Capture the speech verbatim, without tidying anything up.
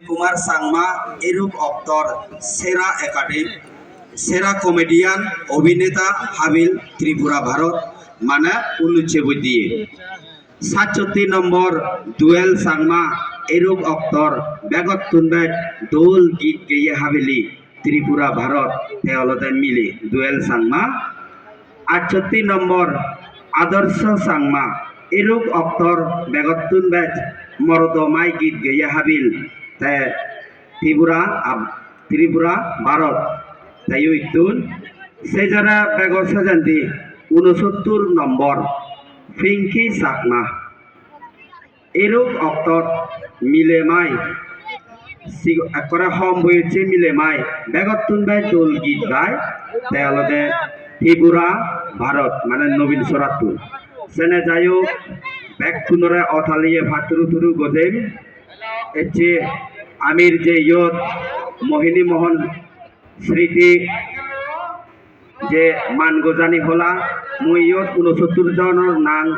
Kumar Sangma, eruk oktor sera academy, sera comedian, obhineta habil, Tripura, Bharot, mane unnucche boidiye. Satsotti nombor Duel Sangma, eruk oktor begottun bej dol git geye habili, Tripura, Bharot, te olode mile Duel Sangma. Atsotti nombor Adorsho Sangma, eruk oktor begottun bej morodo mai git geye habil, te Tripura, ab-, Tripura, Bharot, teyo ittun. Sejara bego sejendi unosottur nombor Pinky Chakma. Eruk oktot mile mai, sig-, ekkore hom boyocche mile mai, begottun bej dol git gai, te olode Tripura, Bharot, mane Nobin Sorattun. Sene jai hok, bekkunore otaliye patturu turu gojei. Ecche amir je iyot Mohini Mohon Smriti je man gojani hola, mui iyot unosottur jonor nang